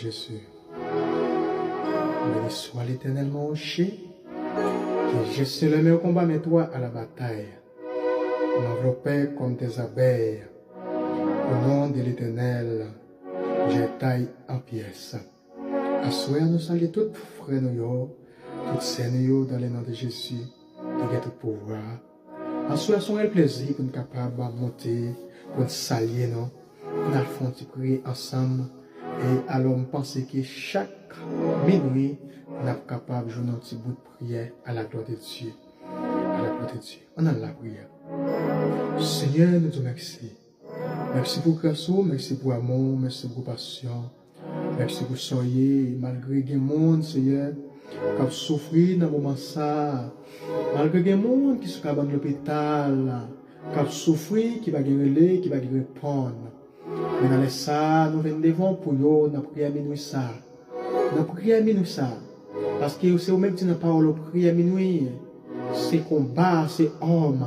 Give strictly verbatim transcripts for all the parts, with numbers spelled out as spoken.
Jésus. Béni soit l'Éternel, mon rocher, qui j'ai scellé mes combats, mes toits à la bataille. M'enveloppait comme des abeilles. Au nom de l'Éternel, j'ai taillé en pièces. Aswè a, nou salye tout frè nou yo, tout sè nou yo, dans le nom de Jésus, ki gen tout pouvwa. Aswè a, se yon rèl plezi pou n kapab monte, pou n salye nou, pou n al fè yon ti priyè ansanm. E alò, m panse ke chak minwi, n ap kapab jwenn yon ti bout priyè à la gloire de Dieu. À la gloire de Dieu. Ann al lapriyè. Senyè, nou di w mèsi. Mèsi pou gras ou, mèsi pou amou, mèsi pou konpasyon, mèsi pou sa w ye. Malgre gen moun, Senyè, k ap soufri nan moman sa a, malgre gen moun ki sou kabann lopital, k ap soufri, ki pa gen rele, ki pa gen reponn, men nan lè sa a, nou vin devan w pou yo, n ap priyè minwi sa a. Nan priyè minwi sa a. Paske se ou menm ki di nan pawòl ou, priyè minwi se konba, se òm.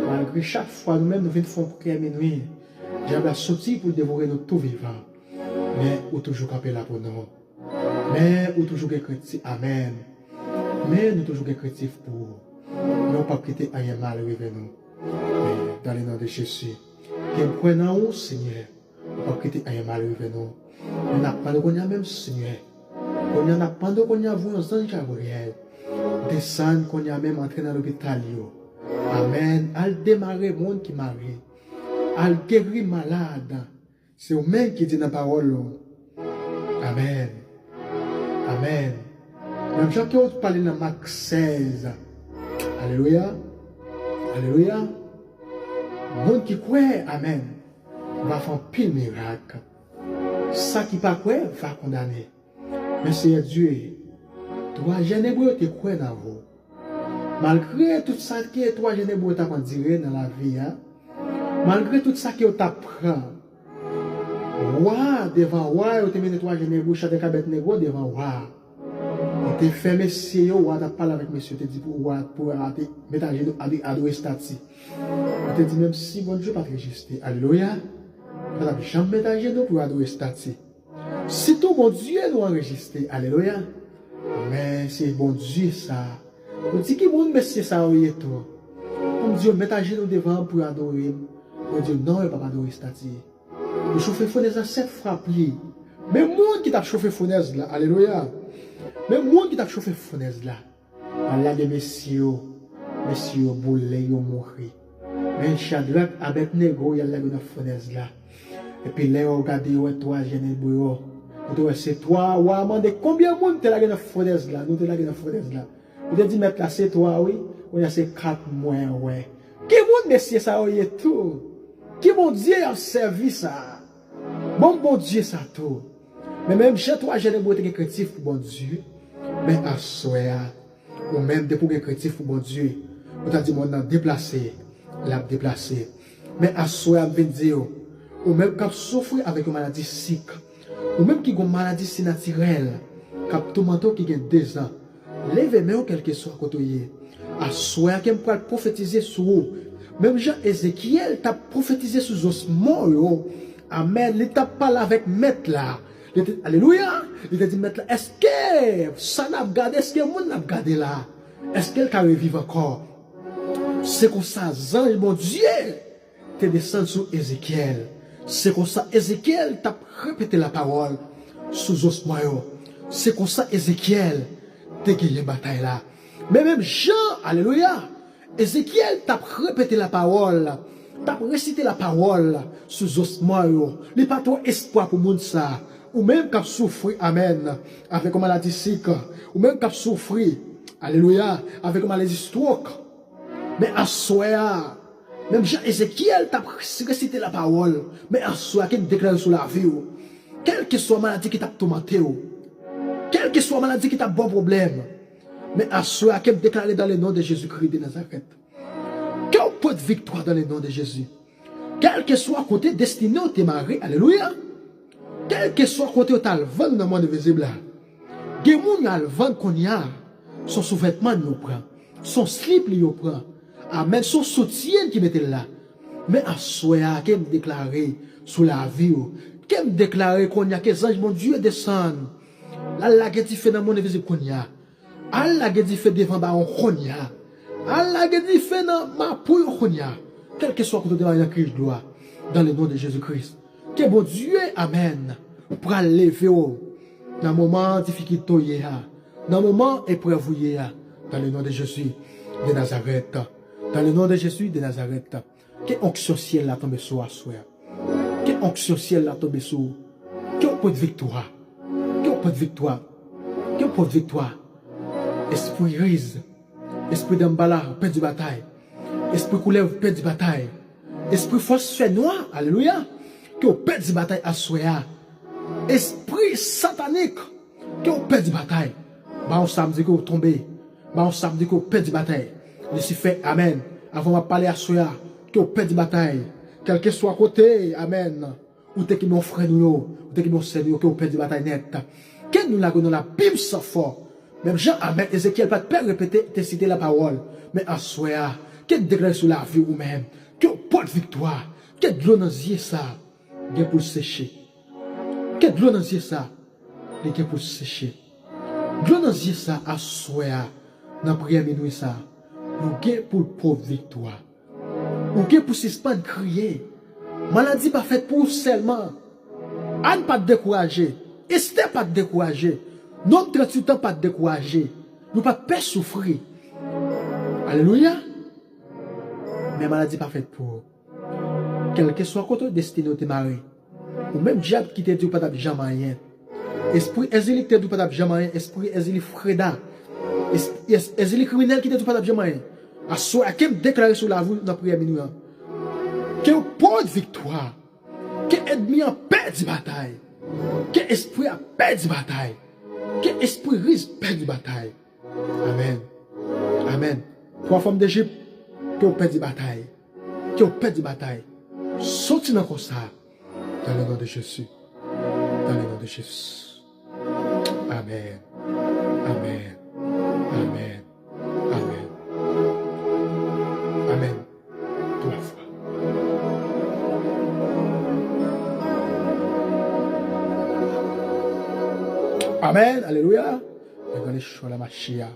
Malgre chak fwa nou menm nou vin fè yon priyè minwi, dyab la soti pou l devore nou tou vivan. Men ou toujou kanpe la pou nou. Men ou toujou gen krentif. Amèn. Men nou toujou gen krentif pou ou. Men ou p ap kite anyen mal rive nou. Men, dans le nom de Jésus. Gen kwè nan ou, Senyè. Ou p ap kite anyen mal rive nou. Men n ap mande w kounye a menm, Senyè. Kounye a n ap mande w kounye a voye yon zanj Gabriyèl. Desann kounye a menm, antre nan lopital yo. Amèn. Al demare moun ki mare. Al geri malad. Se ou menm ki di nan pawòl ou. Amèn. Amèn. Menm jan ke w pale nan Mak sèz. Alelouya. Alelouya. Moun ki kwè, amèn, va fè anpil mirak. Sa ki pa kwè va kondane. Men Seyè Dye, twa jèn ebre yo te kwè nan ou. Malgre tout sa ke twa jèn ebre yo t ap andire nan lavi a, malgre tout sa ke yo t ap pran, wa, devan wa, yo te mennen twa jèn ebre yo, Chadrak, Abèdnego, devan wa. Yo te fè mesye yo, wa t ap pale avèk mesye yo, te di pou wa, pou wa te met ajenou, ado-, adore estati. Yo te di, menm si Bondye pa t reziste, alelouya, yo pa t ap janm met ajenou pou yo adore estati. Sitou Bondye nou anrejistre, alelouya. Men se Bondye sa. Yo di, ki moun mesye sa yo ye tou? Pou m di yo met ajenou devan m pou yo adore m. Yo di, non, yo p ap adore estati. Yo chofe founèz la sèt fwa pli. Men moun ki t ap chofe founèz la, alelouya. Men moun ki t ap chofe founèz la. Al lage mesye yo. Mesye yo boule, yo mouri. Men Chadrak, Abèdnego, y al lage nan founèz la. Epi lè yo gade, yo wè twa jèn ebre yo. Yo te wè se twa, wa a mande, konbyen moun te lage nan founèz la? Nou te lage nan founèz la. Yo te di, mèt la, se twa, wi. Kounye a se kat mwen wè. Ki moun mesye sa yo ye tou? Ki Bondye y ap sèvi sa? Bon, Bondye sa tou. Men menm jan twa jèn ebre te gen krentif pou Bondye, men aswè a, ou menm, depi w gen krentif pou Bondye, ou ta di mòn nan deplase, l ap deplase. Men aswè a, m vin di w, ou menm k ap soufri avèk yon maladi sik, ou menm ki gen yon maladi sinatirèl k ap toumante w ki gen dezan, leve men w kèlkeswa kote w ye. Aswè a ke m pral pwofetize sou ou. Menm jan Ezekyèl t ap pwofetize sou zòs mò yo. Amèn. Li t ap pale avèk Mèt la. Li te, alelouya! Li te di Mèt la, èske sa n ap gade, èske moun n ap gade la, èske l ka reviv ankò? Se konsa zanj Bondye te desann sou Ezekyèl. Se konsa Ezekyèl t ap repete lapawòl sou zòs mò yo. Se konsa Ezekyèl te genyen batay la. Men menm jan, alelouya, Ezekyèl t ap repete lapawòl, t ap resite lapawòl sou zòs mò yo. Li pa twò espwa pou moun sa. Ou menm k ap soufri, amèn, avèk yon maladi sik. Ou menm k ap soufri, alelouya, avèk yon maladi stwok. Men aswè a, menm jan Ezekyèl t ap resite lapawòl, men aswè a ke m deklare sou lavi w, kèlkeswa maladi ki t ap toumante w, kèlkeswa maladi ki t ap ba w pwoblèm, men aswè a ke m deklare dans le nom de Jésus-Christ de Nazareth, ke w pot viktwa dans le nom de Jésus. Kèlkeswa kote destine w te mare, alelouya. Kèlkeswa kote yo t al vann ou nan mond envizib la. Gen moun yo al vann kounye a. Se yon souvètman yo pran. Se yon slip li yo pran. Amèn. Se yon soutyen ki mete l la. Men aswè a, ke m deklare sou lavi w, ke M deklare kounye a ke zanj Bondye desann. L al lage dife nan mòn envizib kounye a. Al lage dife devan bawon kounye a. Al lage dife nan mapou yo kounye a. Kèlkeswa kote w te mare nan kriz dlo a. Dans le nom de Jésus-Christ. Ke Bondye, amèn, pral leve w nan moman difikilte w ye a. Nan moman eprèv ou ye a. Dans le nom de Jésus de Nazareth. Dans le nom de Jésus de Nazareth. Ke onksyon syèl la tonbe sou ou aswè a. Ke onksyon syèl la tonbe sou ou. Ke w pot viktwa. Ke w pot viktwa. Ke w pot viktwa. Espri riz. Espri danmbala, pèdi batay. Espri koulèv, pèdi batay. Espri fòs fènwa, alelouya. Ke w pèdi batay aswè a. Espri satanik. Ke w pèdi batay. Bawon sa m di ke w tonbe. Bawon sa m di ke w pèdi batay. Lisifè, amèn. Avan m ap pale aswè a, ke w pèdi batay. Kèlkeswa kote, amèn. Ou te kenbe yon frè nou yo, ou te kenbe yon sè nou yo, ke w pèdi batay nèt. Ke nou lage w nan labim san fò. Menm jan, amèn, Ezekyèl pa t pè repete, te site lapawòl. Men aswè a, ke n deklare sou lavi w ou menm. Ke w pot viktwa. Ke dlo nan zye sa gen pou l seche. Ke dlo nan zye sa, li gen pou l seche. Dlo nan zye sa aswè a, nan priyè minwi sa, nou gen pou l pot viktwa. Ou gen pou sispann kriye. Maladi pa fèt pou ou sèlman. Ann pa t dekouraje. Estè pa t dekouraje. Nonm tranntuit an pa t dekouraje. Yo pa t pè soufri. Alelouya. Men maladi pa fèt pou ou. Kèlkeswa kote destine w te mare, ou menm dyab ki te di w pa t ap janm anyen, espri Ezili ki te di w pa t ap janm anyen, espri Ezili Freda, es- es- Ezili kriminèl ki te di w pa t ap janm anyen, aswè a ke m deklare sou lavi w nan priyè minwi an, ke w pot viktwa, ke ènmi an pèdi batay, ke espri a pèdi batay, ke espri riz pèdi batay. Amèn. Amèn. Twa fanm Dejip, ke w pèdi batay. Ke w pèdi batay. Soti nan kò sa. Dans le nom de Jésus. Dans le nom de Jésus. Amèn. Amèn. Amèn. Amèn. Amèn. Twa fwa. Amèn. Alelouya. Regardez sur la machia.